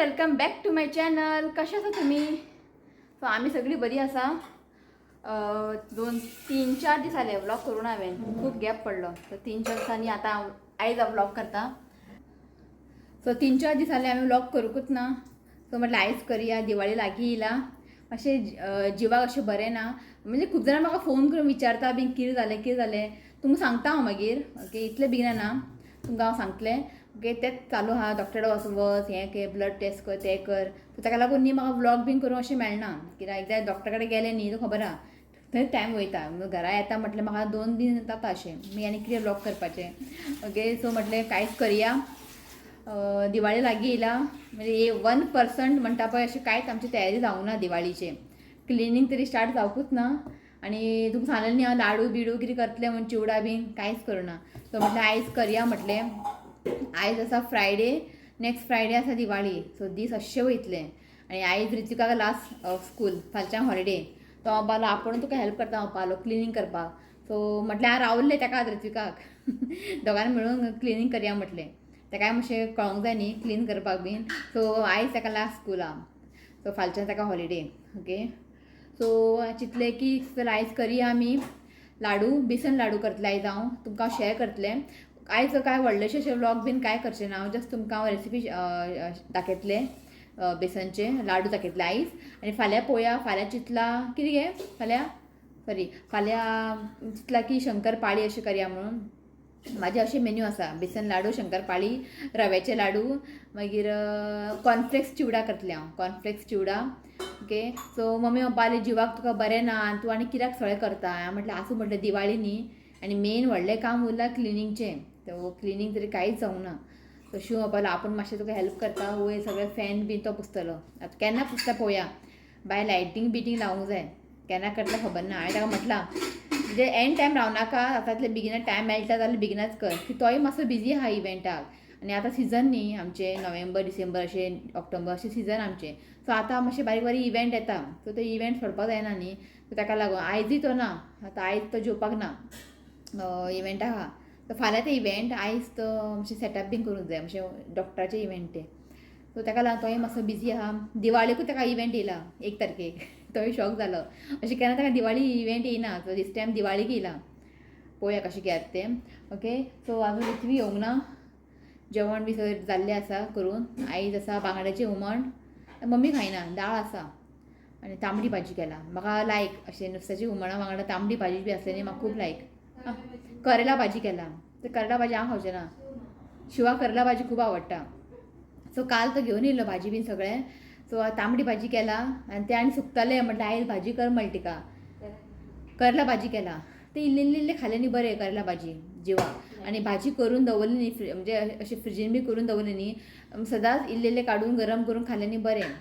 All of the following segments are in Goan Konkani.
Welcome back to my channel. कशें आसा तुमी? सो आमी सगळीं बरी आसा. 2-3-4 दीस जाले व्लॉग करूं ना हांवें, खूब गॅप पडलो. सो 3-4 दिसांनी आतां हांव आयज हांव व्लॉग करता. सो 3-4 दीस जाले हांवें व्लॉग करूंकूच ना. सो म्हटलें आयज करया, दिवाळी लागीं येयला. मातशें जिवाक अशें बरें ना. म्हणजे खूब जाणां म्हाका फोन करून विचारता बीन कितें जालें कितें जालें, तुमकां सांगता हांव मागीर. ओके, इतलें बेगीन ना, तुमकां हांव सांगतलें. ओके, तेंच चालू आहा, डॉक्टर वच वच, हें कर, ब्लड टेस्ट कर, तें कर. सो ताका लागून न्ही म्हाका व्लॉग बीन करूंक अशें मेळना, कित्याक एकदां डॉक्टरा कडेन गेलें न्ही तुका खबर आहा थंय टायम वयता. घरा येता म्हटलें म्हाका 2 दीस जाता अशें मागीर आनी कितें व्लॉग करपाचें. ओके, सो म्हटलें कांयच करया. दिवाळी लागीं येयला, म्हणजे 1% म्हणटा पळय अशें कांयच आमची तयारी जावंक ना. दिवाळीचें क्लिनींग तरी स्टार्ट जावकूच ना. आनी तुमकां सांगलें न्ही हांव लाडू बिडू कितें करतलें म्हूण, चिवडा बीन कांयच करूं ना. सो म्हटलें आयज करया. म्हटलें आयज आसा फ्रायडे, नेक्स्ट फ्रायडे आसा दिवाळी. सो दीस अशे वयतले. आनी आयज रितिकाक लास्ट स्कूल, फालच्यान हॉलिडे. तो हांव पालो आपूण तुका हेल्प करता, हांव पालो क्लिनींग करपाक. सो म्हटलें हांव रावल्लें ताका, ऋत्विकाक दोगांनी मेळून क्लिनींग करया म्हटलें. ताकाय मातशें कळोंक जाय न्ही क्लीन करपाक बीन. सो आयज ताका लास्ट स्कूल आहा, सो फालच्यान ताका हॉलिडे. ओके, सो चिंतलें की चल आयज करया आमी लाडू, बेसन लाडू करतलें आयज हांव, तुमकां शेअर करतलें. आयज कांय व्हडलेशें अशें व्लॉग बीन कांय करचें ना, हांव जस्ट तुमकां हांव रेसिपी दाखयतलें, बेसनचे लाडू दाखयतलें आयज. आनी फाल्यां पळोवया, फाल्यां चिंतलां कितें गे, फाल्यां सॉरी फाल्यां चिंतलां की शंकर पाळी अशें करया म्हणून. म्हाजें अशें मेन्यू आसा, बेसन लाडू, शंकर पाळी, रव्याचे लाडू, मागीर कॉर्नफ्लेक्स चिवडा करतलें हांव, cornflakes chivda. Okay, so mummy म्हणपा लागली जिवाक तुका बरें ना आनी तूं आनी कित्याक सगळें करता. हांवें म्हटलें आसूं, म्हटलें दिवाळी न्ही आनी मेन व्हडलें काम उरलां क्लिनींगचें, तो क्लिनींग तरी कांयच जावंक ना. सो शिव म्हणपा लागलो आपूण मातशें तुका हेल्प करता, वयर सगळें फॅन बीन तो पुसतलो. आतां केन्ना पुसता पळोवया बाय, लायटींग बिटींग लावंक जाय, केन्ना करतलें खबर ना. हांवें ताका म्हटलां म्हणजे एन टायम रावनाका, आतां इतले बेगिना टायम मेळटा जाल्यार बेगिनाच कर, की तोय मातसो बिजी आहा इव्हेंटाक. आनी आतां सिजन न्ही आमचें, नोव्हेंबर डिसेंबर अशें ऑक्टोबर अशें सिजन आमचें. सो आतां मातशें बारीक बारीक इव्हेंट येता, सो ते इव्हेंट सोडपाक जायना न्ही. सो ताका लागून आयजूय तो ना, आतां आयज तो जेवपाक ना, इव्हेंट आहा. सो फाल्यां ते इव्हेंट, आयज तो मातशें सेटअप बीन करूंक जाय, मातशें डॉक्टराचें इव्हेंट तें. सो ताका लागून तोय मातसो बिजी आहा. दिवाळेकूय ताका इव्हेंट येयला 1 तारखेक, तोय शॉक जालो. अशें केन्ना ताका दिवाळी इव्हेंट येयना, सो दीस टायम दिवाळीक येयला, पळोवया कशें कितें तें. ओके, सो आजून ऋत्वी येवंक ना, जेवण बी सगळें जाल्लें आसा करून. आयज आसा बांगड्याचें हुमण, मम्मी खायना, दाळ आसा आनी तांबडी भाजी केला. म्हाका लायक अशें नुस्त्याची हुमणा वांगडा तांबडी भाजी बी आसली न्ही म्हाका खूब लायक. करेला भाजी केला, तर करेला भाजी हांव खावचें ना, शिवा करेला भाजी खूब आवडटा. सो काल तो घेवन येयलो भाजी बीन सगळें. सो तांबडी भाजी केला आनी तें आनी सुकतालें, म्हटलें आयज भाजी कर म्हणलें तिका, करेला भाजी केला. ते इल्लें इल्लें इल्लें खालें न्ही बरें करेला भाजी जिवाक. आनी भाजी करून दवरली न्ही, म्हणजे अशें फ्रिजीन बी करून दवरली न्ही, सदांच इल्लें इल्लें काडून गरम करून खालें न्ही बरें.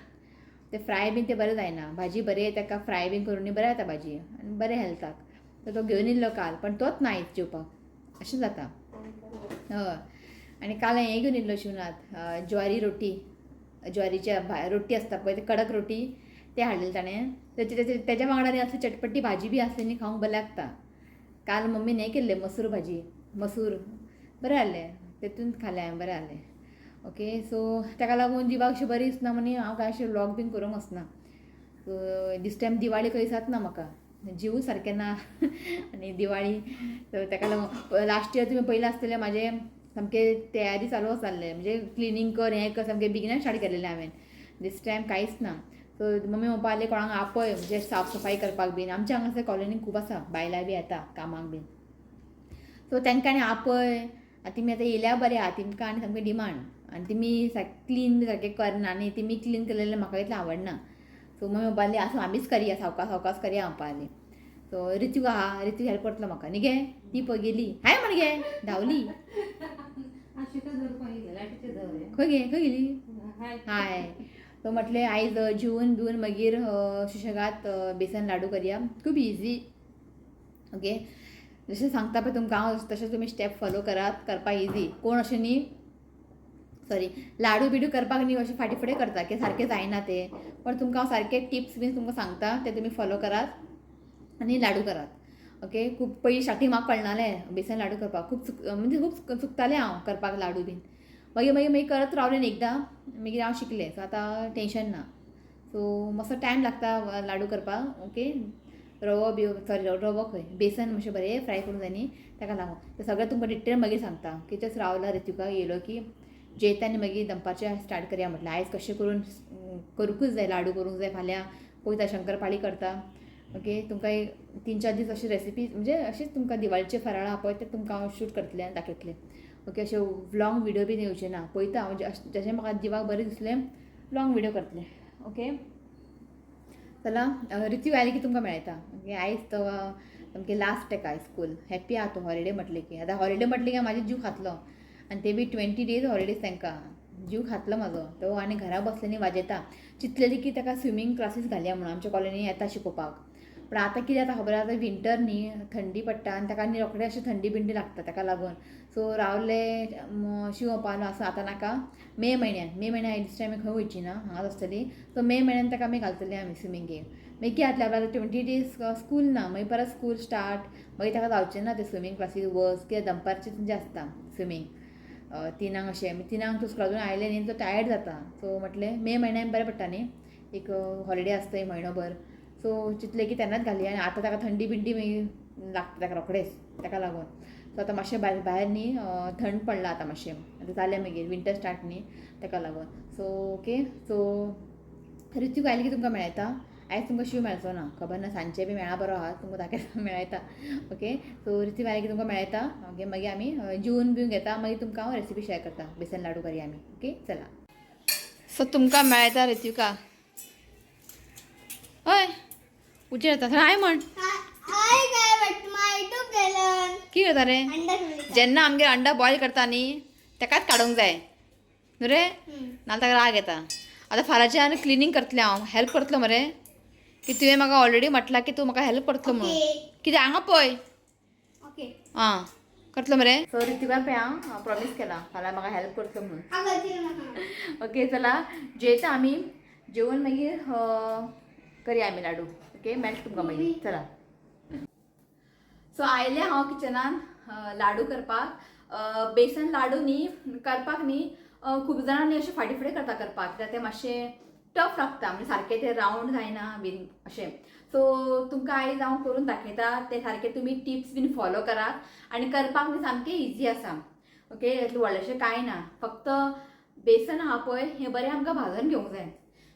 ते फ्राय बीन तें बरें जायना, भाजी बरें ताका फ्राय बीन करून न्ही बरें जाता भाजी आनी बरें हेल्थाक. तर तो घेवन येयल्लो काल, पण तोच ना आयज जेवपाक, अशें जाता. हय, आनी काल हें घेवन येयल्लो शिवनाथ, ज्वारी रोटी, ज्वारीच्या रोटी आसता पळय ते कडक रोटी, ते हाडलेले ताणें. तेच्या वांगडा न्ही असली चटपटी भाजी बी आसली न्ही खावंक बरें लागता. काल मम्मीन हें केल्लें मसूर भाजी, मसूर बरें जालें, तेतून खालें हांवें, बरें जालें. ओके, सो ताका लागून जिवाक अशें बरें दिसना म्हणून हांव कांय अशें व्लॉग बीन करूंक वचना. सो दीस टायम दिवाळी खंय दिसत ना म्हाका, जीव सारकें ना आनी दिवाळी. सो ताका लागून लास्ट इयर तुमी पयलें आसतलें म्हाजें सामकें तयारी चालू आसतालें, म्हणजे क्लिनींग कर हें कर, सामकें बेगिनान स्टार्ट केलेलें हांवें. दीस टायम कांयच ना. सो मम्मी म्हणपा लागली कोणाक आपय म्हणजे साफ सफाई करपाक बीन, आमच्या हांगासर कॉलनीन खूब आसा बायलां बी येता कामाक बीन. सो तांकां आनी आपय, आतां तुमी आतां येयल्या बरें आहा, तिमकां आनी सामकें डिमांड, आनी तुमी क्लीन बी सारकें करना, आनी तुमी क्लीन केलेलें म्हाका इतलें आवडना. सो मम्मी म्हणपा लागली आसूं आमीच करया, सावकास सावकास करया म्हणपा लागली. सो ऋतू आहा, ऋतू हेल्प करतलो म्हाका न्ही गे, ती पळय गेली हाय म्हण गे धांवली, खंय गे खंय गेली हाय. सो म्हटलें आयज जेवन बिवन मागीर सुशेगाद बेसन लाडू करया, खूब इजी. ओके, जशें सांगता पळय तुमकां हांव तशें तुमी स्टेप फॉलो करात, करपाक इजी. कोण अशें न्ही सॉरी लाडू बिडू करपाक न्ही अशें फाटीं फुडें करता की सारकें जायना तें, पण तुमकां हांव सारके टिप्स बीन तुमकां सांगता ते तुमी फॉलो करात आनी लाडू करात. ओके, खूब पयलीं स्टार्टींग म्हाका कळनालें बेसन लाडू करपाक, खूब म्हणजे खूब चुकतालें हांव करपाक लाडू बीन. मागीर मागीर मागीर करत रावलें न्ही एकदां, मागीर हांव शिकलें. सो आतां टेंशन ना. सो मातसो टायम लागता लाडू करपाक. ओके, रवो बी सॉरी रवो खंय, बेसन मातशें बरें फ्राय करूंक जाय न्ही, ताका लागून. तें सगळें तुमकां डिटेल मागीर सांगता. ओके, जस्ट रावला ऋत्विका येयलो की जेयता आनी मागीर दनपारचें स्टार्ट करया म्हटलें. आयज कशें करून करूंकूच जाय, लाडू करूंक जाय. फाल्यां पळयता शंकरपाळी करता. ओके, तुमकां एक 3-4 दीस अशी रेसिपी म्हणजे अशेंच तुमकां दिवाळीचे फराळ आहा पळय ते तुमकां हांव शूट करतलें आनी दाखयतलें. ओके, अशें लॉंग विडियो बीन येवचे ना, पळयता हांव जशें म्हाका जिवाक बरें दिसलें लॉंग विडियो करतलें. ओके, चला ऋत्विक आयले की तुमकां मेळटा. ओके, आयज तो सामकें लास्ट तेका स्कूल, हॅप्पी आहा तो हॉलिडे म्हटलें की. आतां हॉलिडे म्हटलें की म्हाजे जीव खातलो, आनी ते बी 20 डेज हॉलिडेज तांकां, जीव खातलो म्हाजो तो. आनी घरा बसले न्ही वाजेता, चिंतलेली की ताका स्विमींग क्लासीस घालया म्हणून, आमच्या कॉलनी येता शिकोवपाक. पण आतां कितें जाता खबर आसा, विंटर न्ही, थंडी पडटा आनी ताका न्ही रोखडें अशें थंडी बिंडी लागता, ताका लागून. सो रावले शिंवपालो आसा आतां नाका, मे म्हयन्यान, मे म्हयन्यान दीस आमी खंय वयची ना, हांगाच आसतली. सो मे म्हयन्यान ताका आमी घालतले आमी स्विमींगेक. मागीर कितें जातलें, आतां 20 डेज स्कूल ना, मागीर परत स्कूल स्टार्ट, मागीर ताका जावचें ना तें स्विमींग क्लासीक वच, कित्याक दनपारचें तेंचें आसता स्विमींग 3 अशें. मागीर 3 तूं स्कुलांतून आयलें न्ही तो टायर्ड जाता. सो म्हटलें मे म्हयन्यान बरें पडटा न्ही, एक हॉलिडे आसता एक म्हयनोभर. सो चिंतलें की तेन्नाच घालया. आनी आतां ताका थंडी बिंडी मागीर लागता ताका रोखडेंच, ताका लागून. सो आतां मातशें भायर भायर न्ही थंड पडलां आतां मातशें, आतां जालें मागीर विंटर स्टार्ट न्ही, ताका लागून. सो ओके, सो ऋत्विक आयलें की तुमकां मेळटा. आयज तुमकां शीव मेळचो ना, खबर ना, सांजचें बी मेळा बरो आहा, तुमकां दाखयता मेळटा. ओके, सो ऋत्विक आयलें की तुमकां मेळटा. ओके, मागीर आमी जेवन बिवन घेता, मागीर तुमकां हांव रेसिपी शेअर करता, बेसन लाडू करया आमी. ओके, चला. सो तुमकां मेळटा ऋत्विका. हय, उजेड येता हाय म्हण. हाय काय वाटतं माहिती केलं. की करता रे? अंडा खाल्ली. जेन्ना आमगेर अंडा बॉयल करता न्ही तेकाच काडूंक जाय न्हू रे, नाल्यार ताका राग येता. आतां फाल्यांच्यान आनी क्लिनींग करतलें हांव, हेल्प करतलो मरे, की तुवें म्हाका ऑलरेडी म्हटलां की तूं म्हाका हेल्प करतलो म्हणून. कितें हांगा पळय. ओके. आं, करतलो मरे. सो ऋत्विकान पळय हांव प्रॉमीस केलां फाल्यां म्हाका हेल्प करतलो म्हणून. ओके, चला जेयता आमी, जेवन मागीर करया आमी लाडू. ओके, मेळटा तुमकां मागीर, चला. सो आयलें हांव किचनान लाडू करपाक. बेसन लाडू न्ही करपाक न्ही खूब जाणां न्ही अशें फाटीं फुडें करता करपाक, कित्याक तें मातशें टफ लागता, म्हणजे सारकें तें रावंड जायना बीन अशें. सो तुमकां आयज हांव करून दाखयता तें सारकें, तुमी टिप्स बीन फॉलो करात आनी करपाक न्ही सामकें इजी आसा. ओके, इतलें व्हडलेंशें कांय ना, फक्त बेसन आहा पळय हें बरें आमकां भाजून घेवंक जाय.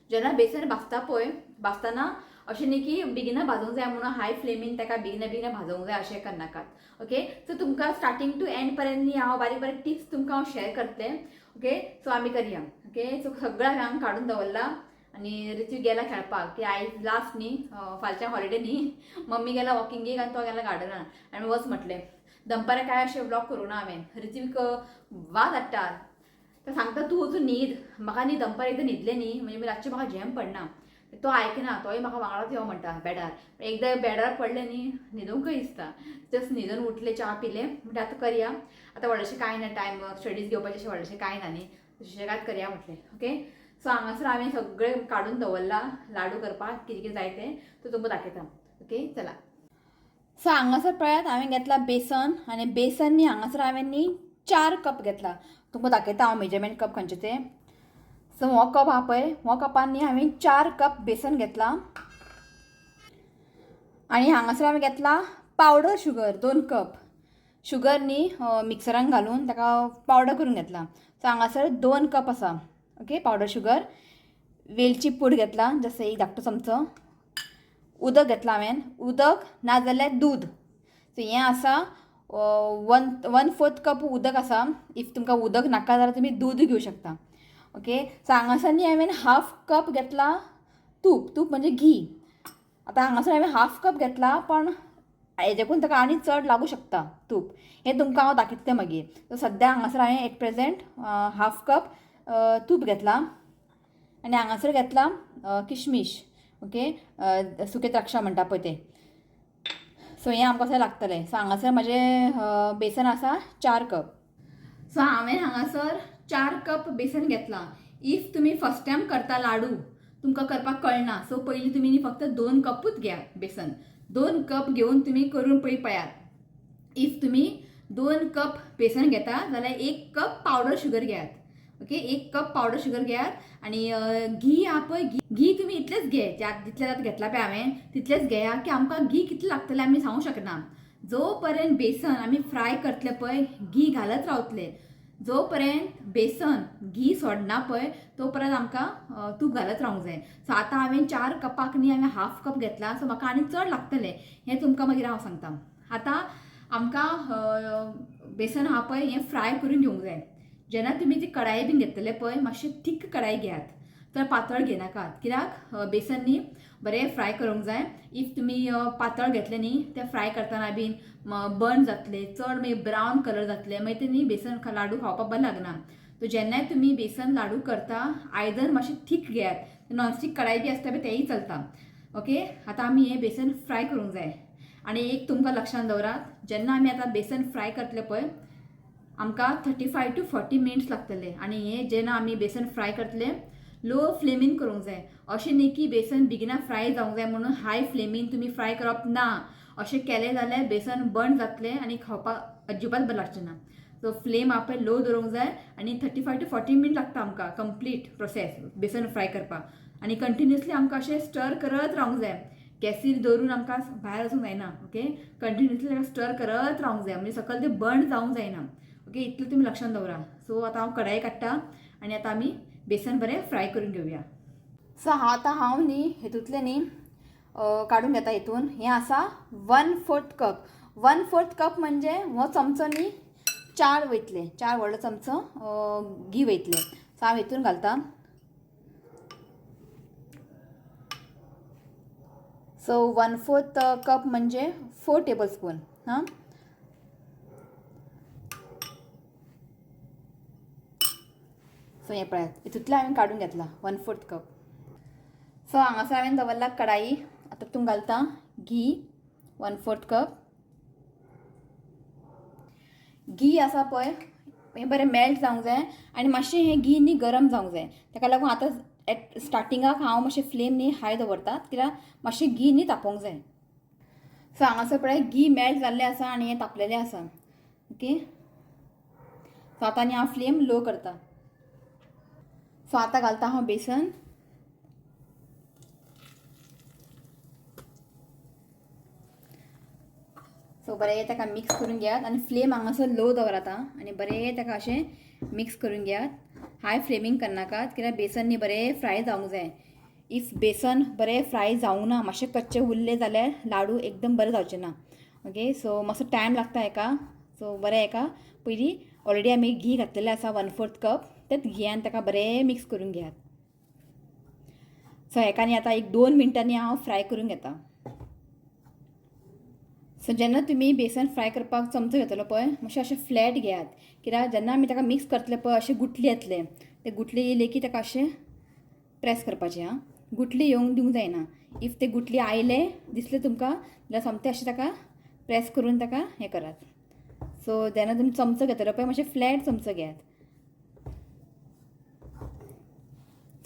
जेन्ना बेसन भाजता पळय, भाजतना अशें न्ही की बेगिना भाजूंक जाय म्हणून हाय फ्लेमीन ताका बेगिना बेगिना भाजूंक जाय अशें करनाकात. ओके, सो तुमकां स्टार्टींग टू एंड पर्यंत न्ही हांव बारीक बारीक टिप्स तुमकां हांव शेअर करतलें. ओके, सो आमी करया. ओके, सो सगळें हांवें काडून दवरलां आनी ऋत्विक गेला खेळपाक, की आयज लास्ट न्ही, फालच्यान हॉलिडे न्ही. मम्मी गेला वॉकिंगेक आनी तो गेला गार्डनान. आनी वच म्हटलें दनपारां काय अशें व्लॉग करूं ना हांवें. ऋत्विक वाज हाडटा, तो सांगता तूं वचून न्हीद, म्हाका न्ही दनपार एकदां न्हिदलें न्ही म्हणजे रातचें म्हाका झेम पडना. तो आयकना, तोय म्हाका वांगडाच यो म्हणटा बेडार. एकदां बेडार पडलें न्ही न्हिदूंकय दिसता. जस्ट न्हिदून उठलें, च्या पिलें, म्हणटा आतां करया. आतां व्हडलेंशें कांय ना, टायम स्टडीज घेवपाचें अशें व्हडलेंशें कांय ना न्ही, सुशेगाद करया म्हटलें. ओके, सो हांगासर हांवें सगळें काडून दवरलां लाडू करपाक कितें कितें जाय तें, तो तुमकां दाखयता. ओके, चला. सो हांगासर पळयात हांवें घेतला बेसन, आनी बेसन न्ही हांगासर हांवें न्ही 4 कप घेतला. तुमकां दाखयता हांव मेजरमेंट कप खंयचें तें. सो हो कप आहा पळय, हो कपान न्ही हांवें 4 कप बेसन घेतला. आनी हांगासर हांवें घेतला पावडर शुगर 2 कप. शुगर न्ही मिक्सरान घालून ताका पावडर करून घेतला. सो हांगासर 2 कप आसा. ओके, पावडर शुगर, वेलची पूड घेतला जसं एक धाकटो चमचो, उदक घेतला हांवें, उदक नाजाल्यार दूद. सो हें आसा 1/4 कप उदक आसा. If तुमकां उदक नाका जाल्यार तुमी दूद घेवं शकता. ओके, सो हांगासर न्ही हांवें 1/2 कप घेतला तूप, तूप म्हणजे घी. आतां हांगासर हांवें 1/2 कप घेतला, पण हेजेकून ताका आनी चड लागूं शकता तूप, हें तुमकां हांव दाखयतलें मागीर. सो सद्या हांगासर हांवें एट प्रेजेंट 1/2 कप तूप घेतला. आनी हांगासर घेतला किशमीश. ओके, सुके द्राक्षां म्हणटा पळय ते. सो हें आमकां अशें लागतलें. सो हांगासर म्हाजें बेसन आसा 4 कप. सो हांवें हांगासर 4 कप बेसन घेतलां. If तुमी फर्स्ट टायम करता लाडू, तुमकां करपाक कळना, सो पयलीं तुमी न्ही फक्त 2 कपूच घेयात बेसन. 2 कप घेवन तुमी करून पळय पळयात. If तुमी 2 कप बेसन घेता जाल्यार 1 कप पावडर शुगर घेयात. ओके, 1 कप पावडर शुगर घेयात आनी घी आहा पळय, घी तुमी इतलेंच घे, जितलें आतां घेतलां पळय हांवें तितलेंच घेया की आमकां घी कितलें लागतलें आमी सांगूंक शकना. जो पर्यंत बेसन आमी फ्राय करतले पळय, घी घालत रावतले, जो पर्यंत बेसन घी सोडना पळय तो पर्यंत आमकां तूप घालत रावंक जाय. सो आतां हांवें 4 कपाक न्ही हांवें 1/2 कप घेतला, सो म्हाका आनी चड लागतलें हें तुमकां मागीर हांव सांगता. आतां आमकां बेसन आहा पळय हें फ्राय करून घेवंक जाय. जेन्ना तुमी ती कढाई बीन घेतले पळय मातशें थीक कढाई घेयात, तर पातळ घेनाकात, कित्याक बेसन न्ही बरें फ्राय करूंक जाय. If तुमी पातळ घेतले न्ही तें फ्राय करतना बीन बर्न जातले, चड मागीर ब्रावन कलर जातले, मागीर ते न्ही बेसन लाडू खावपाक बरें लागना. सो जेन्नाय तुमी बेसन लाडू करता आयदन मातशें थीक घेयात, नॉनस्टीक कढाई बी आसता पळय तेंय चलता. ओके, आतां आमी हें बेसन फ्राय करूंक जाय. आनी एक तुमकां लक्षांत दवरात, जेन्ना आमी आतां बेसन फ्राय करतले पळय आमकां 35 to 40 minutes लागतले. आनी हें जेन्ना आमी बेसन फ्राय करतले लो फ्लेमीन करूंक जाय, अशें न्ही की बेसन बेगिना फ्राय जावंक जाय म्हणून हाय फ्लेमीन तुमी फ्राय करप ना. अशें केलें जाल्यार बेसन बर्न जातलें आनी खावपाक अजिबात बरें लागचें ना. सो फ्लेम आपले लो दवरूंक जाय आनी 35 to 40 minute लागता आमकां कंप्लीट प्रोसेस बेसन फ्राय करपाक. आनी कंटिन्युअसली आमकां अशें स्टर करत रावंक जाय, गॅसीर दवरून आमकां भायर वचूंक जायना. ओके, कंटिन्युअसली ताका स्टर करत रावंक जाय, म्हणजे सकयल तें बर्न जावंक जायना. ओके, इतलें तुमी लक्षांत दवरा. सो आतां हांव कढाई काडटा आनी आतां आमी बेसन बरें फ्राय करून घेवया. सो आतां हांव न्ही हेतूंतलें न्ही काडून घेता. हितून हें आसा 1/4 कप. 1/4 कप म्हणजे हो चमचो न्ही 4 वयतले, 4 व्हडलो चमचो घी वयतले. सो हांव हितून घालता. सो 1/4 कप म्हणजे 4 टेबल स्पून. हां, सो हें पळयात, हितूंतलें हांवें काडून घेतलां 1/4 कप. सो हांगासर हांवें दवरला कढाई. आतां तूं घालता घी 1/4 कप. घी आसा पळय हें बरें मेल्ट जावंक जाय आनी मातशें हें घी न्ही गरम जावंक जाय. ताका लागून आतां एट स्टार्टिंगाक हांव मातशें फ्लेम न्ही हाय दवरता, कित्याक मातशें घी न्ही तापोवंक जाय. सो हांगासर पळय घी मेल्ट जाल्लें आसा आनी हें तापलेलें आसा. ओके, सो आतां आनी हांव फ्लेम लो करता. सो आतां घालता हांव बेसन. सो बरें ताका मिक्स करून घेयात आनी फ्लेम हांगासर लो दवरात आनी बरें ताका अशें मिक्स करून घेयात. हाय फ्लेमींग करनाकात, कित्याक बेसन न्ही बरें फ्राय जावंक जाय. If बेसन बरें फ्राय जावंक ना, मातशें कच्चें उरलें जाल्यार लाडू एकदम बरें जावचें ना. ओके, सो मातसो टायम लागता हेका. सो बरें हेका पयलीं ऑलरेडी आमी घी घातलेलें आसा 1/4 कप, तेच घियान ताका बरें मिक्स करून घेयात. सो हेका न्ही आतां 1-2 मिनटांनी हांव फ्राय करून घेता. सो जेन्ना तुमी बेसन फ्राय करपाक चमचो घेतलो पळय मातशें अशें फ्लॅट घेयात, कित्याक जेन्ना आमी ताका मिक्स करतले पळय अशें गुटली येतले, ते गुटली येयले की ताका अशें प्रेस करपाचें. आं, गुटली येवंक दिवंक जायना. If ते गुटली आयले दिसले तुमकां जाल्यार सोमतें अशें ताका प्रेस करून ताका हें करात. सो जेन्ना तुमी चमचो घेतलो पळय मातशें फ्लॅट चमचो घेयात.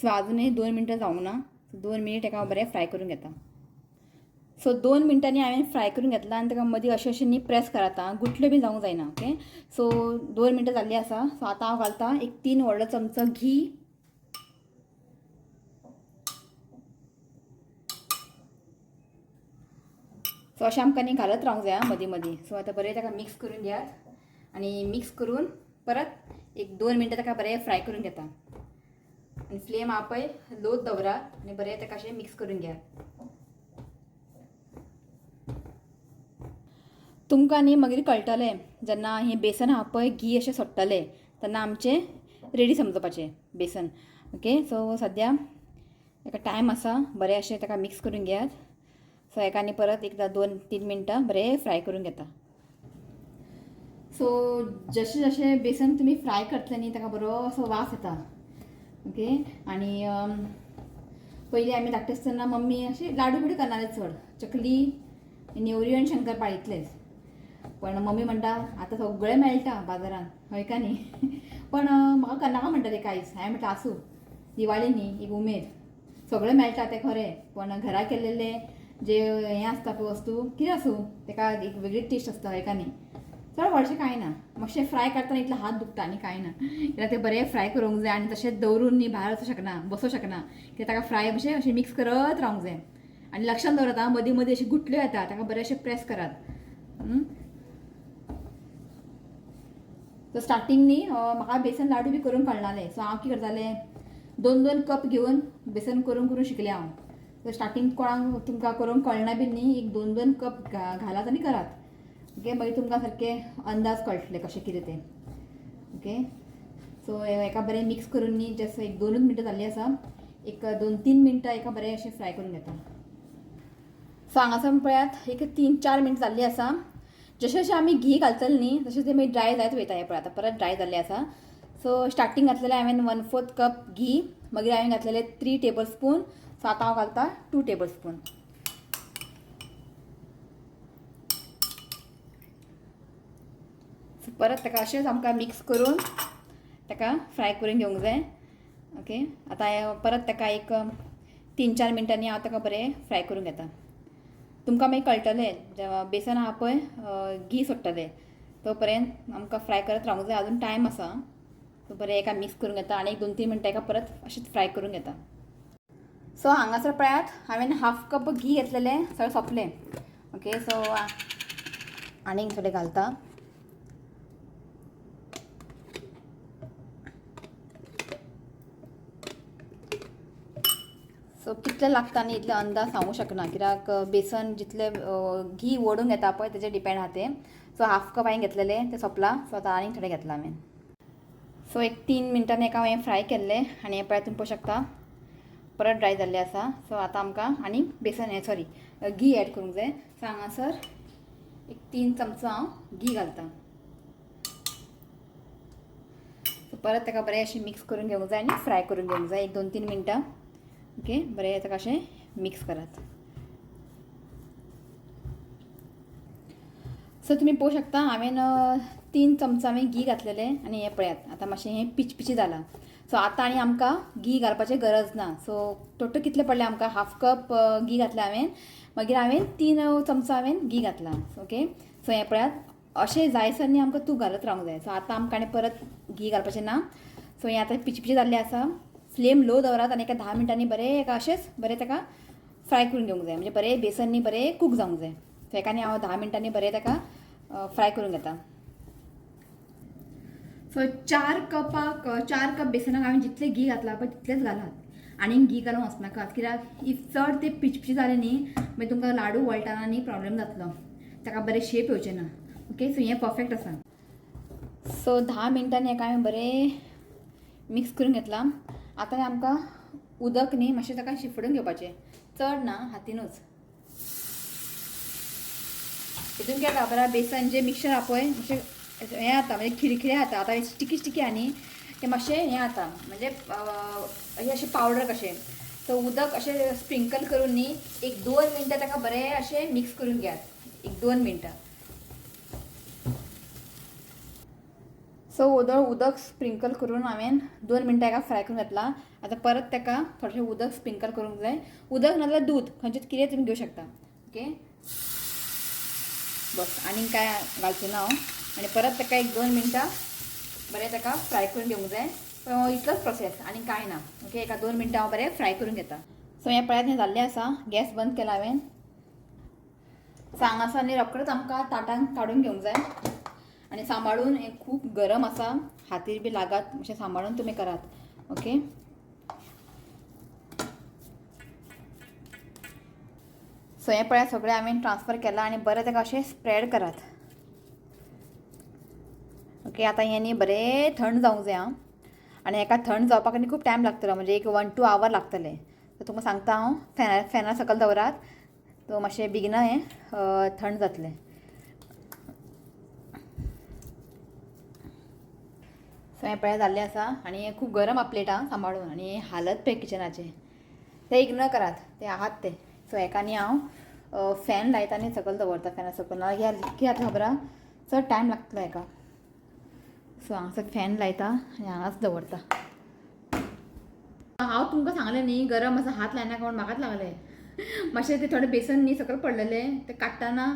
सो आजुनूय 2 मिनटां जावंक ना, 2 मिनीट हेका हांव बरें फ्राय करून घेता. सो 2 मिनटांनी हांवें फ्राय करून घेतला आनी ताका मदीं अशें अशें न्ही प्रेस करात, आं, गुटल्यो बी जावंक जायना. ओके, सो 2 मिनटां जाल्लीं आसा. सो आतां हांव घालता एक 3 व्हडलो चमचो घी. सो अशें आमकां न्ही घालत रावंक जाय मदीं मदीं. सो आतां बरें ताका मिक्स करून घेयात आनी मिक्स करून परत 1-2 मिनटां ताका बरें फ्राय करून घेता. आनी फ्लेम आहा पळय लोच दवरात आनी बरें ताका अशें मिक्स करून घेयात. तुमकां न्ही मागीर कळटलें जेन्ना हें बेसन आहा पळय घी अशें सोडटलें तेन्ना आमचें रेडी समजपाचें बेसन. ओके, सो सद्या ताका टायम आसा, बरें अशें ताका मिक्स करून घेयात. सो हेका आनी परत एकदां 2-3 मिनटां बरें फ्राय करून घेता. सो जशें जशें बेसन तुमी फ्राय करतले न्ही ताका बरो असो वास येता. ओके, आनी पयलीं आमी धाकटे आसतना मम्मी अशें लाडू बिडू करनाले चड, चकली नेवरी आनी शंकरपाळी इतलेंच. पण मम्मी म्हणटा आतां सगळें मेळटा बाजारान, हय का न्ही. पण म्हाका करनाका म्हणटाले कांयच. हांवें म्हटलें आसूं, दिवाळी न्ही एक उमेद, सगळें मेळटा तें खरें, पण घरा केल्लेलें जे हें आसता पळय वस्तू कितें आसूं ताका एक वेगळी टेस्ट आसता, हय का न्ही. चड व्हडशें कांय ना, मातशें फ्राय करतना इतलो हात दुखता आनी कांय ना. कित्याक तें बरें फ्राय करूंक जाय आनी तशें दवरून न्ही भायर वचूंक शकना, बसूंक शकना, कित्याक ताका फ्राय मातशें अशें मिक्स करत रावंक जाय. आनी लक्षान दवरात आं, मदीं मदीं अशी गुटल्यो येता, ताका बरें अशें प्रेस करात. सो स्टार्टींग न्ही म्हाका बेसन लाडू बी करूंक कळनाले. सो हांव कितें करतालें, 2-2 कप घेवन बेसन करून करून शिकलें हांव. सो स्टार्टींग कोणाक तुमकां करूंक कळना बी न्ही, एक 2-2 कप घालात आनी करात. ओके, मागीर तुमकां सारकें अंदाज कळटलें कशें कितें तें. ओके, सो एका बरें मिक्स करून न्ही जस्ट एक 2 मिनटां जाल्लीं आसा, एक 2-3 मिनटां एका बरें अशें फ्राय करून घेता. सो हांगासर पळयात एक 3-4 मिनटां जाल्लीं आसा. जशें जशें आमी घी घालतले न्ही तशें तें मागीर ड्राय जायत वयता. हें पळय आतां परत ड्राय जाल्लें आसा. सो स्टार्टींग घातलेलें हांवें 1/4 कप घी, मागीर हांवें घातलेलें 3 टेबल स्पून. सो आतां हांव घालता 2 टेबल स्पून. सो परत ताका अशेंच आमकां मिक्स करून ताका फ्राय करून घेवंक जाय. ओके, आतां परत ताका एक 3-4 मिनटांनी हांव ताका बरें फ्राय करून घेता. तुमकां मागीर कळटलें जेन्ना बेसन आहा पळय घी सोडटलें, तो पर्यंत आमकां फ्राय करत रावंक जाय, अजून टायम आसा. सो बरें एका मिक्स करून घेता आनी एक 2-3 मिनटां एका परत अशेंच फ्राय करून घेता. सो हांगासर पळयात हांवें 1/2 कप घी घेतलेलें, सगळें सोंपलें. ओके, सो आनीक थोडें घालता. सो कितलें लागता न्ही इतलें अंदाज सांगूंक शकना, कित्याक बेसन जितलें घी ओडून घेता पळय तेजेर डिपेंड आहा तें. सो 1/2 कप हांवें घेतलेलें तें सोंपलां. सो आतां आनीक थोडें घेतलां हांवें. सो एक 3 मिनटांनी एका हांवें फ्राय केल्लें आनी हें पळयात तुमी पळोवंक शकता परत ड्राय जाल्लें आसा. सो आतां आमकां आनी बेसन हें सॉरी घी एड करूंक जाय. सो हांगासर एक 3 चमचो हांव घी घालतां. सो परत ताका बरें अशें मिक्स करून घेवंक जाय आनी फ्राय करून घेवंक जाय एक 2-3 मिनटां. ओके, बरें ताका अशें मिक्स करात. सो तुमी पळोवंक शकता हांवें 3 चमचा हांवें घी घातलेलें आनी हें पळयात आतां मातशें हें पिचपिची जालां. सो आतां आनी आमकां घी घालपाचें गरज ना. सो टोटल कितलें पडलें आमकां, 1/2 कप घी घातलें हांवें, मागीर हांवें 3 चमचा हांवें घी घातलां. ओके, सो हें पळयात अशें जायसर न्ही आमकां तूप घालत रावंक जाय. सो आतां आमकां आनी परत घी घालपाचें ना. सो हें आतां पिचपिची जाल्लें आसा. फ्लेम लो दवरात आनी एका 10 मिनटांनी बरें एका अशेंच बरें ताका फ्राय करून घेवंक जाय, म्हणजे बरें बेसन न्ही बरें कूक जावंक जाय. सो हेका न्ही हांव 10 मिनटांनी बरें ताका फ्राय करून घेता. सो 4 कप बेसनाक हांवें जितलें घी घातलां पळय तितलेंच घालात, आनीक घी घालूंक वचनाकात, कित्याक if चड तें पिचपिची जालें न्ही मागीर तुमकां लाडू वळटना न्ही प्रॉब्लेम जातलो, ताका बरें शेप येवचें ना. ओके, सो हें परफेक्ट आसा. सो 10 मिनटांनी हेका हांवें बरें मिक्स करून घेतलां. आतां आमकां उदक न्ही मातशें ताका शिफडून घेवपाचें, चड ना हातीनूच. हितून कितें जाता बेसन जें मिक्सचर आहा पळय मातशें हें जाता, म्हणजे खिरखिरें जाता. आतां स्टिकी स्टिकी आहा न्ही तें मातशें हें जाता, म्हणजे हें अशें पावडर कशें. सो उदक अशें स्प्रिंकल करून न्ही एक 2 मिनटां ताका बरें अशें मिक्स करून घेयात, एक 2 मिनटां. सो उदक स्प्रिंकल करून हांवें 2 मिनटां एका फ्राय करून घेतलां. आतां परत ताका थोडेशें उदक स्प्रिंकल करूंक जाय. उदक नाजाल्यार दूद खंयचें कितें तुमी घेवं शकता. ओके, बस आनीक कांय घालचें ना हांव. आनी परत ताका एक 2 मिनटां बरें ताका फ्राय करून घेवंक जाय. इतलोच प्रोसेस आनी कांय ना. ओके, एका 2 मिनटां हांव बरें फ्राय करून घेता. सो हें पळयात हें जाल्लें आसा, गॅस बंद केला हांवें. सो हांगासर न्ही रोखडेंच आमकां ताटान काडून घेवंक जाय आनी सांबाळून, हें खूब गरम आसा, हातीर बी लागात, मातशें सांबाळून तुमी करात. ओके, सो हें पळयात सगळें हांवें ट्रान्सफर केलां आनी बरें ताका अशें स्प्रेड करात. ओके, आतां हें न्ही बरें थंड जावंक जाय आं, आनी हेका थंड जावपाक न्ही खूब टायम लागतलो, म्हणजे एक 1-2 our लागतलें. सो तुमकां सांगता हांव, फॅना सकयल दवरात, तो मातशें बेगिना हें थंड जातलें. सो हें पळयात जाल्लें आसा आनी हें खूब गरम आहा प्लेट आं, सांबाळून. आनी हालत पळय किचनाचें तें इग्नोर करात, तें आहात तें. सो हेका न्ही हांव फॅन लायता आनी सकयल दवरता, फॅना सकयल ना कितें जातलें खबर आहा, चड टायम लागतलो हेका. सो हांगासर फॅन लायता आनी हांगाच दवरता. हांव तुमकां सांगलें न्ही गरम आसा, हात लायनाका म्हूण म्हाकाच लागलें मातशें. तें थोडें बेसन न्ही सकयल पडलेलें तें काडटना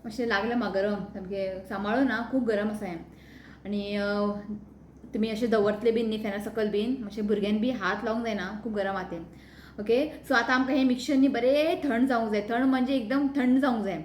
मातशें लागलें म्हाका गरम, सामकें सांबाळून ना, खूब गरम आसा हें. आनी तुमी अशें दवरतले बीन न्ही फॅना सकयल बीन, मातशें भुरग्यान बी हात लावंक जायना, खूब गरम आहा तें. ओके, सो आतां आमकां हें मिक्सचर न्ही बरें थंड जावंक जाय, थंड म्हणजे एकदम थंड जावंक जाय.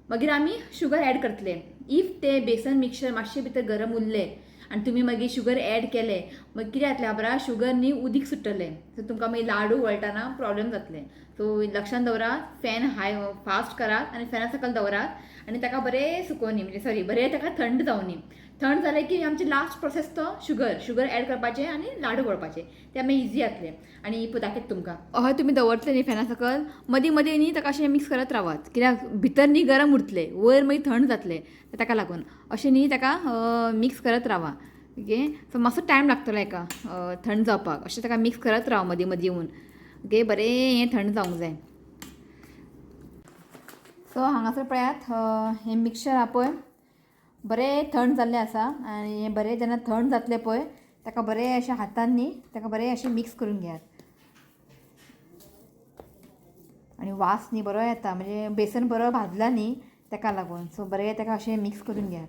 मागीर आमी शुगर एड करतले. If तें बेसन मिक्सचर मातशें भितर गरम उरलें आनी तुमी मागीर शुगर एड केले, मागीर कितें जातलें खबर आहा, शुगर न्ही उदीक सुट्टलें. सो तुमकां मागीर लाडू वळटना प्रॉब्लेम जातलें. सो लक्षान दवरात, फॅन हाय फास्ट करात आनी फॅना सकयल दवरात आनी ताका बरें सुकोवनी, म्हणजे सॉरी बरें ताका थंड जावनी. थंड जालें की आमची लास्ट प्रोसेस तो शुगर शुगर एड करपाचें आनी लाडू वळपाचे, ते आमी इजी जातले. आनी पळय दाखयता तुमकां. हय, तुमी दवरतले न्ही फॅना सकयल, मदीं मदीं न्ही ताका अशें मिक्स करत रावात, कित्याक भितर न्ही गरम उरतलें, वयर मागीर थंड जातलें, ताका लागून अशें न्ही ताका मिक्स करत रावा. ओके, सो मातसो टायम लागतलो हेका थंड जावपाक, अशें ताका मिक्स करत राव मदीं मदीं येवन. ओके, बरें हें थंड जावंक जाय. सो हांगासर पळयात हें मिक्सचर आहा पळय बरें थंड जाल्लें आसा. आनी हें बरें जेन्ना थंड जातलें पळय ताका बरें अशें हातान न्ही ताका बरें अशें मिक्स करून घेयात. आनी वास न्ही बरो येता, म्हणजे बेसन बरो भाजला न्ही ताका लागून. सो बरें ताका अशें मिक्स करून घेयात.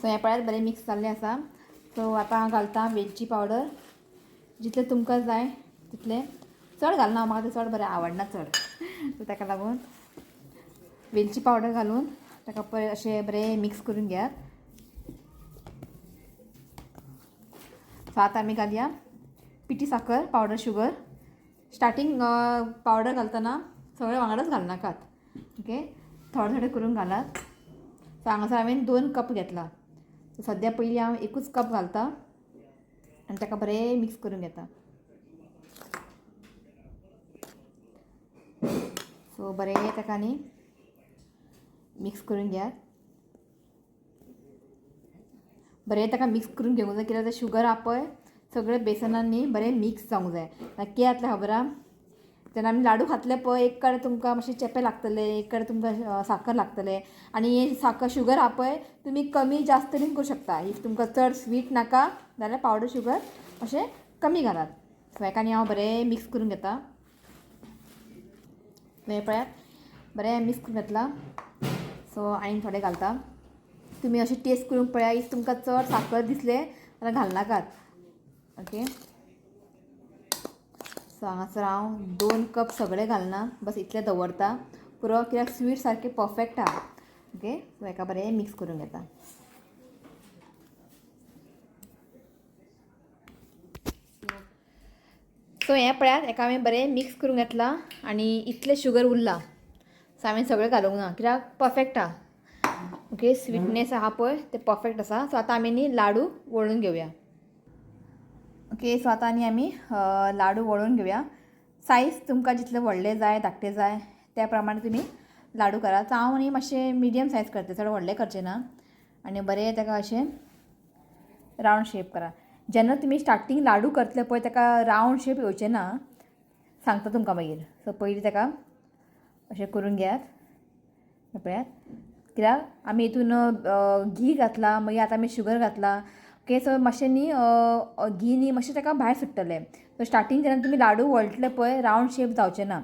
सो हें पळयात बरें मिक्स जाल्लें आसा. सो आतां हांव घालता वेलची पावडर, जितलें तुमकां जाय तितलें, चड घालना, म्हाका तें चड बरें आवडना चड. सो ताका लागून वेलची पावडर घालून ताका पळय अशें बरें मिक्स करून घेयात. सो आतां आमी घालया पिठी साकर, पावडर शुगर. स्टार्टींग पावडर घालतना सगळें वांगडाच घालनाकात. ओके, थोडे थोडे करून घालात. सो हांगासर हांवें 2 कप घेतला. सद्या पयलीं हांव एकूच कप घालता आनी ताका बरें मिक्स करून घेता. सो बरें ताका न्ही मिक्स करून घेयात. बरें ताका मिक्स करून घेवंक जाय, कित्याक शुगर आपय सगळें बेसनान न्ही बरें मिक्स जावंक जाय. कितें जातलें खबर आहा, जेन्ना आमी लाडू खातले पळय एक कडेन तुमकां मातशें चेपें लागतलें, एक कडेन तुमकां साकर लागतलें. आनी हें साकर शुगर आहा पळय तुमी कमी जास्त बीन करूं शकता. If तुमकां चड स्वीट नाका जाल्यार पावडर शुगर अशें कमी घालात. सो हेका न्ही हांव बरें मिक्स करून घेता. हें पळयात बरें मिक्स करून घेतलां. सो आनीक थोडें घालता. तुमी अशें टेस्ट करून पळया, if तुमकां चड साकर दिसलें जाल्यार घालनाकात. ओके, सो हांगासर हांव 2 कप सगळें घालना, बस इतलें दवरता पुरो, कित्याक स्वीट सारकें परफेक्ट आहा. ओके, सो हेका बरें मिक्स करून घेता. सो हें पळयात हेका हांवें बरें मिक्स करून घेतलां आनी इतलें शुगर उरलां. सो हांवें सगळें घालूंक ना, कित्याक परफेक्ट आहा. ओके, स्वीटनेस आहा पळय तें परफेक्ट आसा. सो आतां आमी न्ही लाडू वळून घेवया. ओके, सो आतां न्ही आमी लाडू वळून घेवया. सायज तुमकां जितले व्हडले जाय धाकटे जाय त्या प्रमाणे तुमी लाडू करात. सो हांव न्ही मातशें मिडियम सायज करता, चड व्हडलें करचें ना. आनी बरें ताका अशें रावंड शेप करा. जेन्ना तुमी स्टार्टींग लाडू करतले पळय ताका रावंड शेप येवचें ना, सांगता तुमकां मागीर. सो पयलीं ताका अशें करून घेयात. पळयात, कित्याक आमी हितून घी घातलां, मागीर आतां आमी शुगर घातला. ओके, सो मातशें न्ही घी न्ही मातशें ताका भायर सुट्टलें. सो स्टार्टींग जेन्ना तुमी लाडू वळटले पळय रावंड शेप जावचें ना.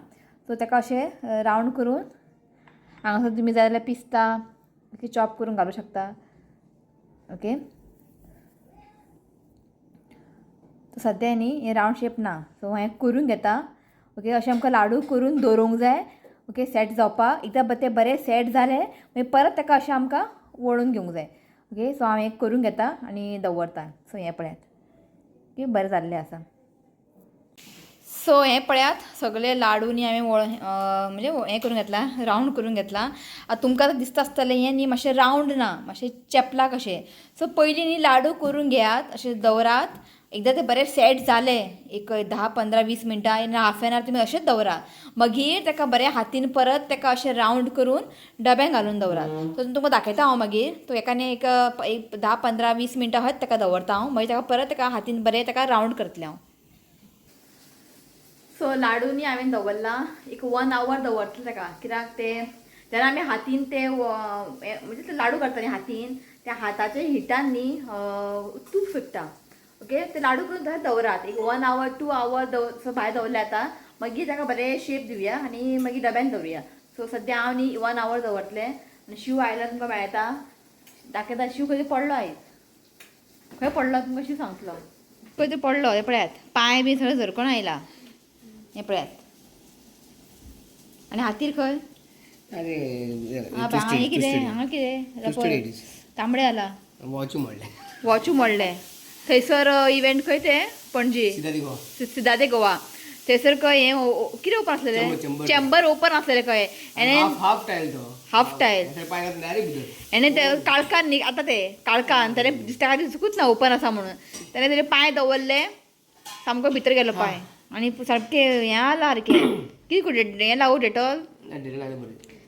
सो ताका अशें रावंड करून हांगासर तुमी जाय जाल्यार पिस्ता ओके चॉप करून घालूं शकता. ओके, सद्या न्ही हें रावंड शेप ना, सो हें करून घेता. ओके, अशें आमकां लाडू करून दवरूंक जाय. ओके, सेट जावपाक एकदां ते बरें सेट जाले मागीर परत ताका अशें आमकां वळून घेवंक जाय. ओके, सो हांव हें करून घेता आनी दवरता. सो हें पळयात, ओके, बरें जाल्लें आसा. सो हें पळयात सगळे लाडू न्ही हांवें म्हणजे हें करून घेतलां, रावंड करून घेतलां. आतां तुमकां आतां दिसता आसतलें हें न्ही मातशें रावंड ना, मातशें चेपलां कशें. सो पयलीं न्ही लाडू करून घेयात, अशें दवरात. एकदां ते बरें सेट जाले एक 10 15 20 मिनटां ना हाफ एन आवर तुमी अशेंच दवरात. मागीर ताका बरें हातीन परत ताका अशें रावंड करून डब्यान घालून दवरात. सो तुमकां दाखयता हांव मागीर. तो एकाने एक 10 15 20 मिनटां हय ताका दवरता हांव, मागीर ताका परत ताका हातीन बरें ताका रावंड करतलें हांव. सो लाडू न्ही हांवें दवरला एक 1 our दवरतलें ताका, कित्याक ते जेन्ना आमी हातीन ते म्हणजे ते लाडू करता न्ही हातीन, त्या हाताच्या हिटान न्ही तूप सुट्टा. ओके, ते लाडू करून थंय दवरात एक 1 our 2 our भायर दवरले आतां. मागीर ताका बरें शेप दिवया आनी मागीर डब्यान दवरुया. सो सद्या हांव न्ही 1 our दवरतलें आनी शिव आयल्यार तुमकां मेळटा. दाखयता शिव खंय पडलो आयज, खंय पडलो तुमकां शिव सांगतलो. खंय तरी पडलो, हें पळयात पांय बी सगळें झरकोन आयला, हें पळयात. आनी हातीर खंय हांगा कितें, हांगा कितें तांबडे आला, वॉच मोडलें, वॉचू मोडलें. थंयसर इव्हेंट खंय ते पणजी सिदा दे गोवा, थंयसर खंय हें कितें ओपन आसलेलें, चेंबर ओपन आसलेलें खंय. हाफ टायल तो, हाफ टायल एणे ते काळखान न्ही आतां ते काळखान ताणें ताका दिसूंकूच ना ओपन आसा म्हणून, ताणें तेजे पांय दवरले सामको भितर गेलो पांय आनी सारकें हें आला सारकें कितें हें लावू डेटॉल,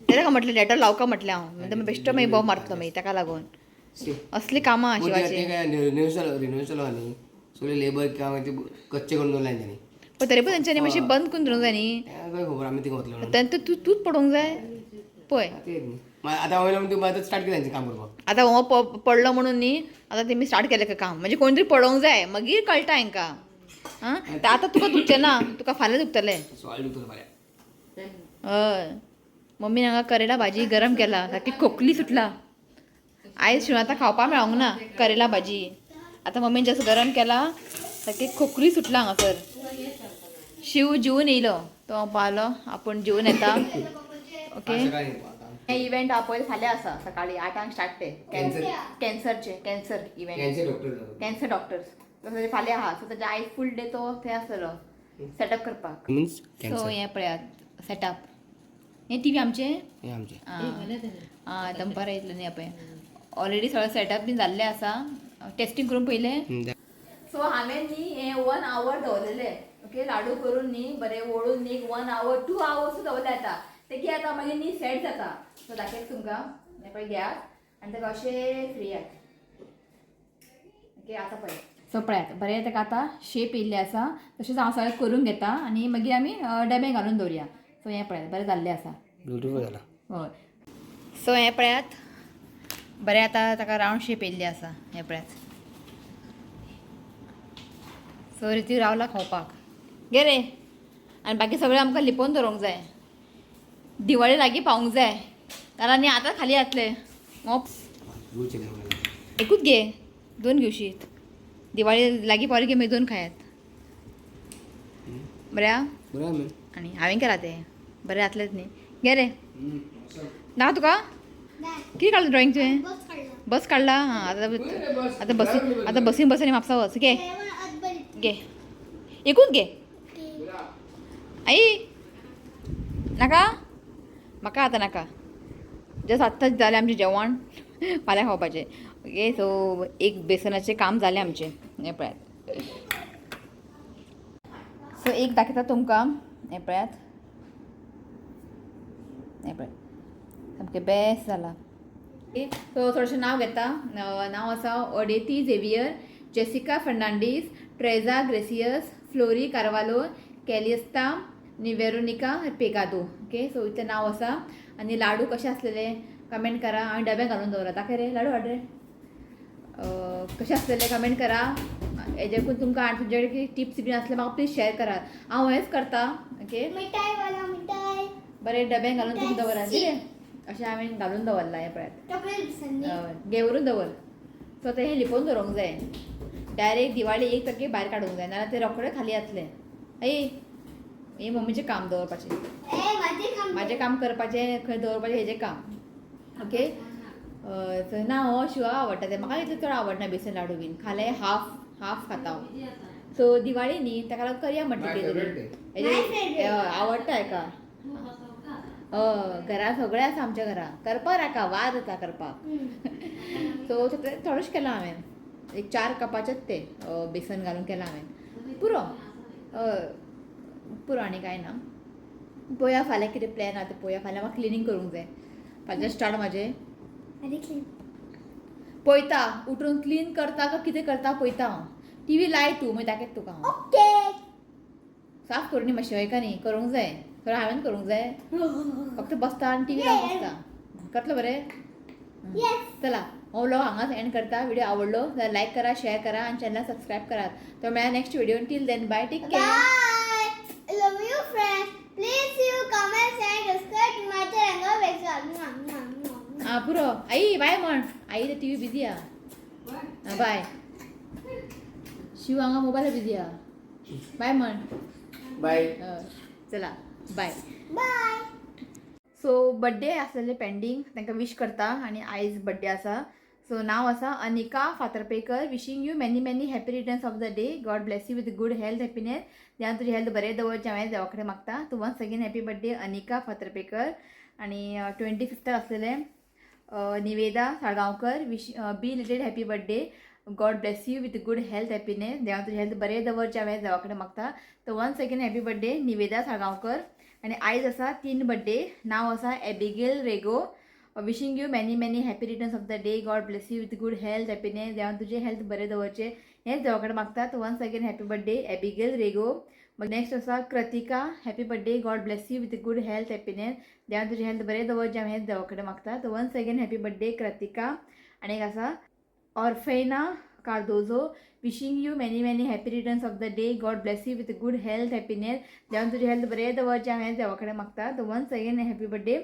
ताका म्हटलें डेटॉल लावका म्हटलें हांव, म्हणटा बेश्टो मागीर बोव मारतलो मागीर ताका लागून. असली कामां शिवाची. सगळे लेबर कच्चे करून दवरले तेणी, पण तरी पण तेंच्यांनी मातशी बंद करून दवरूंक जाय न्ही, खबर आमी थिंगा वतले. तेन्ना तूं तूंच पडोवंक जाय पळय. आतां वयलो स्टार्ट केलें काम करपाक, आतां हो पडलो म्हणून न्ही आतां तेमी स्टार्ट केलें काम, म्हणजे कोण तरी पडोवंक जाय मागीर कळटा हेंकां. आं आतां तुका दुखचें ना, तुका फाल्यां दुखतलें. हय मम्मीन हांगा करेला भाजी गरम केला, सारकी खोकली सुटला. आयज शिव आतां खावपाक मेळोंक ना करेला भाजी, आतां मम्मीन जसं गरम केला सारकी खोकली सुटला हांगासर. शिव जेवन येयलो तो पावलो, आपूण जेवन येता. ओके हे इव्हेंट पळय फाल्यां आसा सकाळी 8 स्टार्ट ते कॅन्सरचे, कॅन्सर इव्हेंट, कॅन्सर डॉक्टर्स तसो फाल्यां आहा. सो ताच्या आयज फूल डे तो थंय आसतलो सेटअप करपाक. सो हें पळयात सेटअप, हें टीव्ही आमचें आं दनपारां येतलें न्ही पळय, ऑलरेडी सगळें सेटअप बीन जाल्लें आसा, टेस्टींग करून पयलें. सो हांवें न्ही हें 1 our दवरलेलें. ओके लाडू करून न्ही बरें वळून न्ही 1 our 2 hours दवरले आतां ते की आतां मागीर न्ही सेट जाता. सो दाखयता तुमकां, हें पळय घेयात आनी ताका अशें फ्रियात. ओके आतां पळय, सो पळयात बरें ताका आतां शेप येयल्ले आसा, तशेंच हांव सगळें करून घेता आनी मागीर आमी डबे घालून दवरुया. सो हें पळयात बरें जाल्लें आसा, ब्युटिफूल जाला. हय सो हें पळयात बरें आतां ताका रावंड शेप येयल्ली आसा, हें पळयात. सो रिती रावला खावपाक गे रे, आनी बाकी सगळें आमकां लिपोवन दवरूंक जाय, दिवाळी लागीं पावूंक जाय, कारण आनी आतां खाली जातलें. एकूच घे, 2 घेवशीत, दिवाळी लागीं पावली की मागीर 2 खायात. बरें आनी हांवें केलां तें बरें जातलेंच न्ही. घे रे ना तुका कितें काडलें ड्रॉइंग तुवें? बस काडला. हां आतां आतां बसी, आतां बसीन बस आनी म्हापसा वच. घे घे एकूच घे. आई नाका म्हाका आतां नाका, जस्ट आत्ताच जालें आमचें जेवण, फाल्यां खावपाचें. ओके सो एक बेसनाचें काम जालें आमचें, हें पळयात. सो एक दाखयता तुमकां, हें पळयात, हें पळयात सामकें बेस्ट जालां. सो थोडेशें नांव घेता, नांव आसा Odeti Xavier, Jessica Fernandes, Treza Gracias, Flory Carvalho, Calista आनी वेरोनिका पेगादो. ओके सो इतलें नांव आसा. आनी लाडू कशे आसलेले कमेंट करा, हांवें डब्यान घालून दवरला. दाखय रे लाडू हाड रे, कशे आसलेले कमेंट करा. हेजेकून तुमकां आनी तुमचे कडेन टिप्स बीन आसले म्हाका प्लीज शेअर करात, हांव हेंच करता. ओके मिठाय वाला मिठाय बरें डब्यान घालून तुमी दवरात कितें अशें हांवें घालून दवरलां. हें पळयात घेवरून दवर. सो आतां हें लिपोवन दवरूंक जाय, डायरेक्ट दिवाळी एक तारखे भायर काडूंक जाय, नाल्यार तें रोखडें खाली जातलें. आई हें मम्मीचें काम दवरपाचें, म्हाजें काम करपाचें, खंय दवरपाचें हेजें काम. ओके ना हो शिवा आवडटा तें, म्हाका इतलें चड आवडना बेसन लाडू बीन, खालें हाफ हाफ खाता हांव. सो दिवाळी न्ही ताका लागून करया म्हटलें कितें तरी, आवडटा हेका. हय घरा सगळें आसा आमच्या घरा, करपाक नाका वाद जाता करपाक. सो थोडेंच केलां हांवें, एक 4 कपाचेच ते बेसन घालून केलां हांवें, पुरो पुरो आनी कांय ना. पळोवया फाल्यां कितें प्लॅन आसा तें पळोवया. फाल्यां म्हाका क्लिनींग करूंक जाय, फाल्यां स्टार्ट म्हाजें. पळयता उठून क्लीन करता काय कितें करता पळयता हांव. टीव्ही लाय तूं मागीर दाखयता तुका हांव. साफ करून मातशें हय का न्ही करूंक जाय, सगळें हांवें करूंक जाय, फक्त बसता आनी टीव्ही लावन बसता. करतलो बरें? चला हो व्लॉग हांगाच एंड करता. व्हिडिओ आवडलो जाल्यार लायक करा, शेअर करा आनी चॅनलाक सबस्क्रायब करात. तो मेळ्ळा next video. Till then bye, take care. Love you friend. आ पुरो. आई बाय म्हण. आई ते टीव्ही बिझी आ. हा, बाय. शिव हांगा मोबायल बिझी आ. बाय म्हण. बाय. हय. चला बाय. बाय. सो बड्डे आसलेले पेंडींग, तांकां विश करता. आनी आयज बड्डे आसा. सो नांव आसा Anika Fatarpekar. Wishing you many many happy returns of the day. God bless you with good health, happiness. देवान तुजी हेल्थ बरें दवरचें हांवें देवा कडेन मागता. तूं once again happy birthday Anika Fatarpekar. आनी 25 आसलेलें Niveda Salgaonkar. Wish belated happy birthday. God bless you with good health, happiness. देवान तुजी हेल्थ बरें दवरचें हांवें देवा कडेन मागता. तर once again happy birthday Niveda Salgaonkar. आनी आयज आसा तीन बड्डे. नांव आसा Abigail Rego. Wishing you many many happy returns of the day. God bless you with good health, happiness. देवान तुजें हेल्थ बरें दवरचें हेंच देवा कडेन मागतात. Once again happy birthday Abigail Rego. मागीर नेक्स्ट आसा Kritika. Happy birthday. God bless you with good health, happiness. देवान तुजें हेल्थ बरें दवरचें हेंच देवा कडेन मागतात. Once again happy birthday Kritika. आनी एक आसा Orfena Cardozo. Wishing you many many happy returns of the day. God bless you with good health, happiness. देवान तुजें हेल्थ बरें दवरचें हेंच देवा कडेन मागता. Once again happy birthday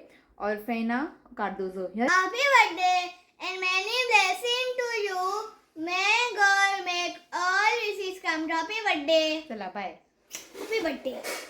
Orfena Cardozo. Happy birthday and many blessing to you. May God make all wishes come. Happy birthday. चला बाय. Happy birthday.